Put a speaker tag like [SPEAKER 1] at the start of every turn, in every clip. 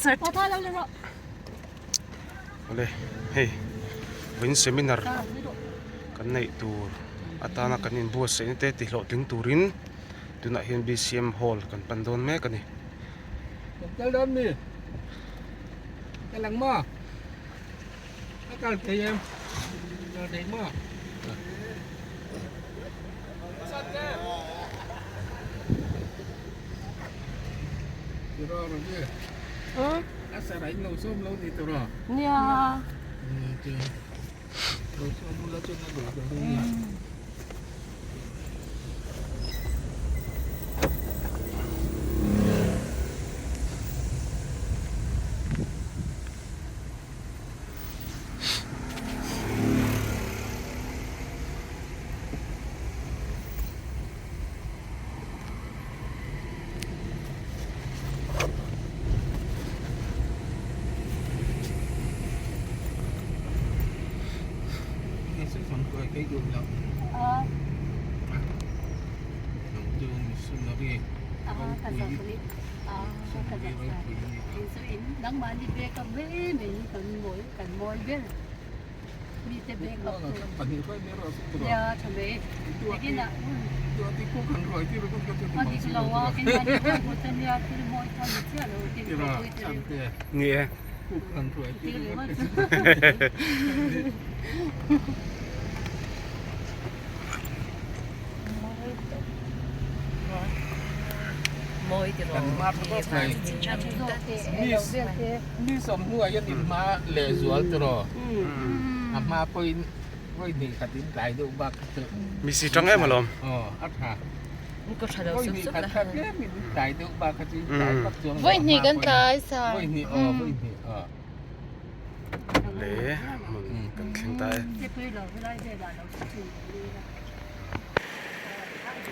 [SPEAKER 1] Awle hei vawiin seminar kan neih tur atana kan inbuatsaihna te ti hlawhtling turin tunah hian B_C_M hall kan pan dawn mek a ni. Ni e.
[SPEAKER 2] Mi sawmhnuai hian in hma leh zual tiraw a hma pawhin vawi hnih khat in tlai deuh bak kha chu
[SPEAKER 1] Mi si tang em alawm.
[SPEAKER 2] Aw a tha vawi hnih khat kha tlem in tlai deuh bak kha chu in tlai vak chuang lo
[SPEAKER 3] Vawi hnih kan tlai sa.
[SPEAKER 2] Vawi hnih aw vawi hnih aw.
[SPEAKER 1] Le hmun kan thleng ta e.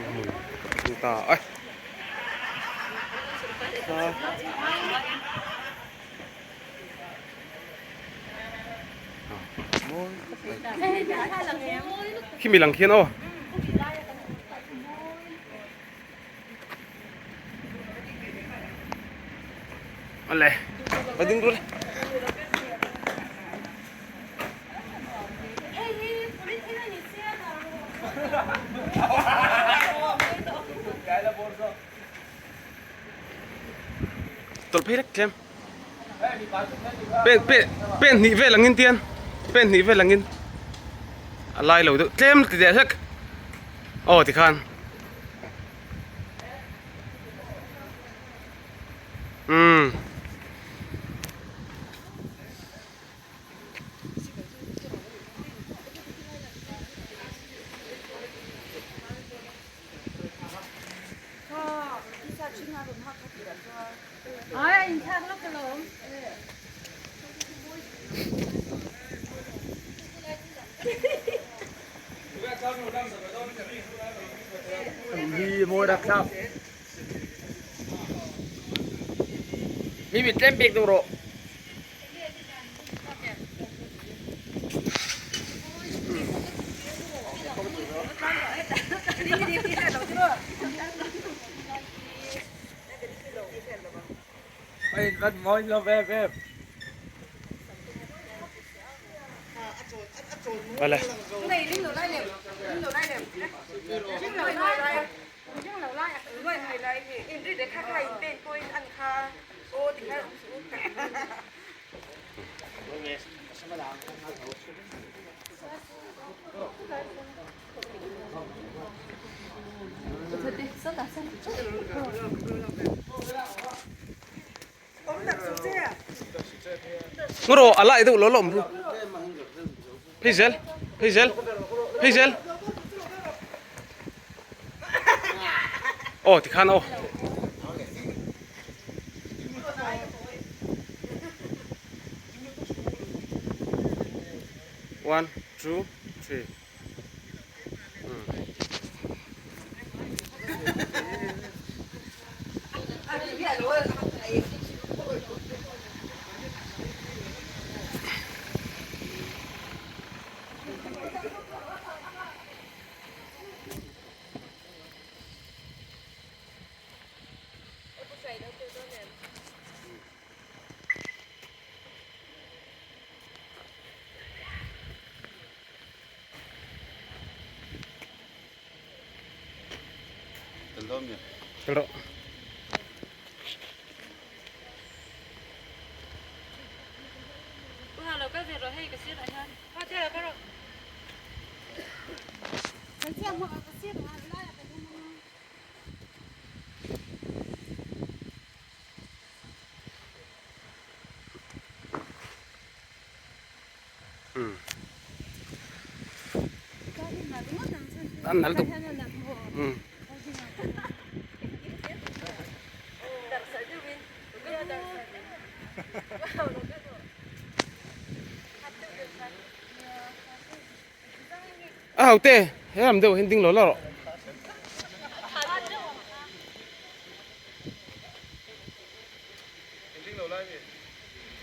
[SPEAKER 1] Hmun kan thleng ta e. Khimi lang khian aw. Awle va ding ru le. Tawlh phei lek tlem. Pen pen pen hnih vel angin tian pen hnih vel angin a lai lo deuh tlem ti leh hlek aw tikhan umm.
[SPEAKER 4] Mi mit tlem pek deuh rawh.
[SPEAKER 1] Awle. Ngawraw a lai deuh lo lawm ru. Phei zel, phei zel, phei zel. Aw tikhan aw. One, two, three. Kal rawh. An nal tuk. A hote he lam deuh hian ding lo la rawh.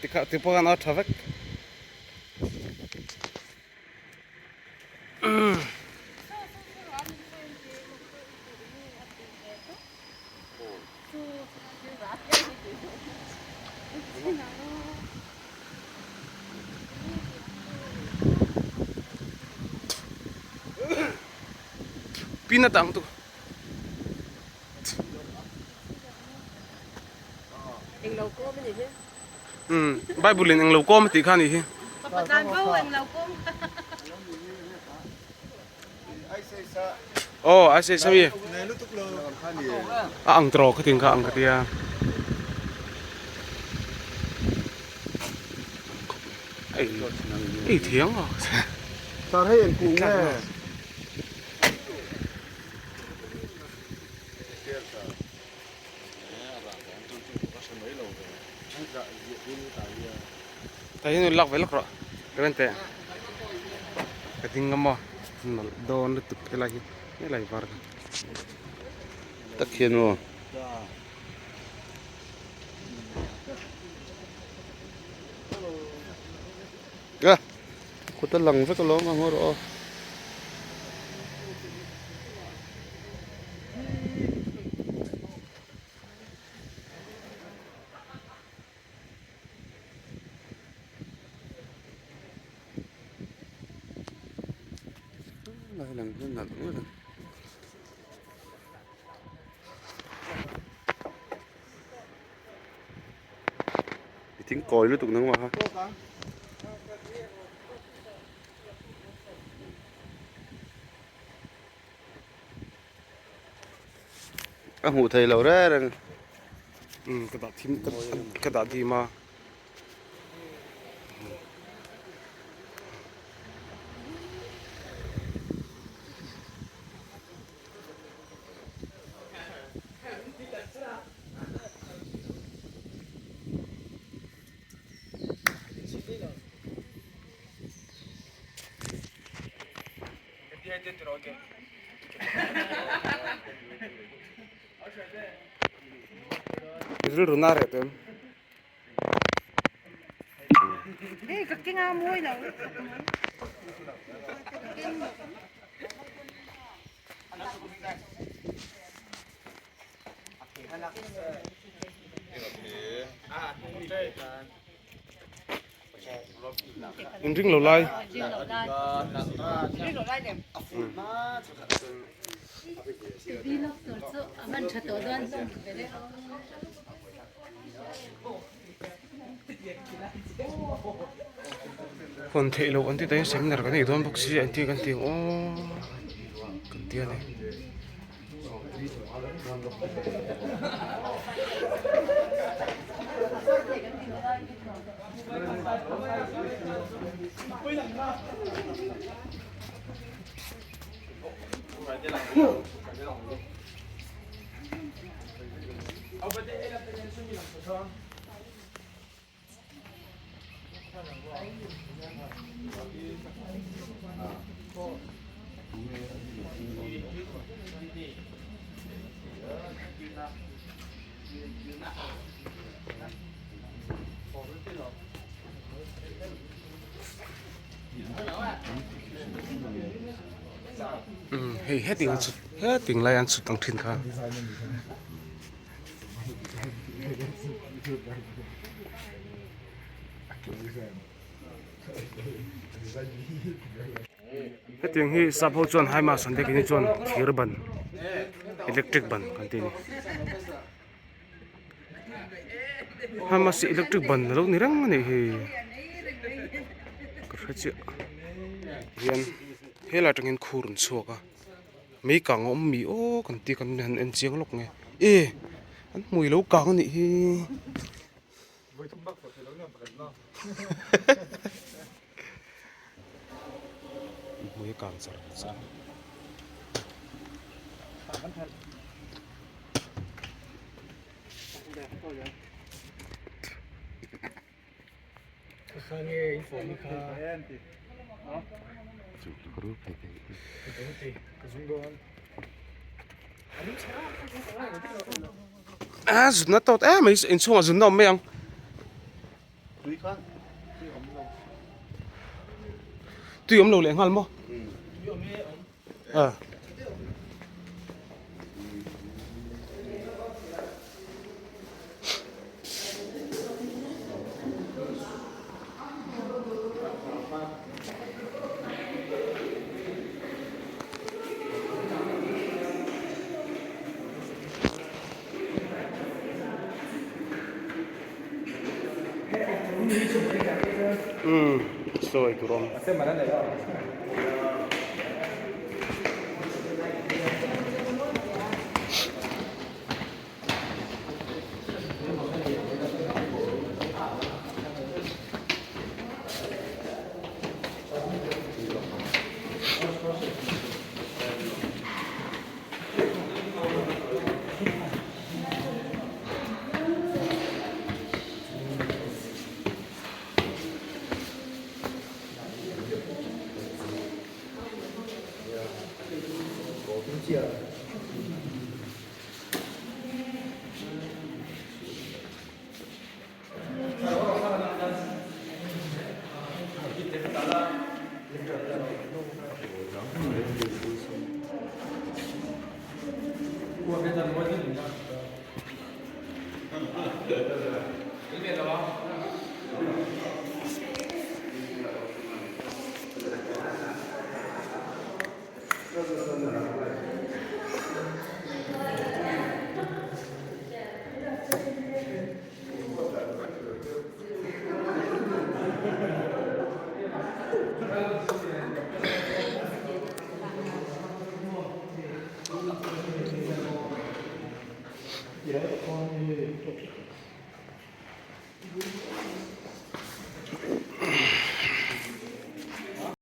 [SPEAKER 1] Tikha ti pawh khan a tha vek. Pin a tang tu.
[SPEAKER 3] Englo kawm a nih hi.
[SPEAKER 1] Umm Bible in englo kawm a tih kha a nih hi. Aw ISIS ami a ang tawh khatin kha ang ka tia. Ei ei thiang a.
[SPEAKER 4] Sir hei engkung nge?
[SPEAKER 1] Tah hian lak ve lawk rawh ka en teh ka ding ngam maw nawlh dawn lutuk helai hi helai var kha
[SPEAKER 4] tak hian maw a kut a lang vek alawm a ngaw rawh aw. Lai lang hian nalh ngawt ang. I thing kawi lutuk nangmah kha. A hmuh thei lo reng reng.
[SPEAKER 1] Umm ka dah thim ka dah dim a. Rilru na reh tawh em? In ring lo lai. Hawn theih loh an ti ta in seminar kan ei dawn bawk si an ti kan ti ang aw kan ti a ni. Hei heting an chhut heting lai an chhut ang thin kha. Hetiang hi sap ho chuan high mast an biak in hi chuan thir ban electric ban kan tih a ni. High mast hi electric ban alo ni reng a nih hi ka hre chiah hian helai atangin khur an chhuak a mei kang a awm mi aw kan tih kan han en chiang lawk nge e an hmui lo kang a nih hi. Hmui kang char char. A zunna tawt em mai inchhungah zunna awm mai ang.
[SPEAKER 4] Tui khan tui awm lo.
[SPEAKER 1] Tui awm lo leh nghal maw?
[SPEAKER 2] Tui awm e awm.
[SPEAKER 1] Ah. Umm sawi tur awm.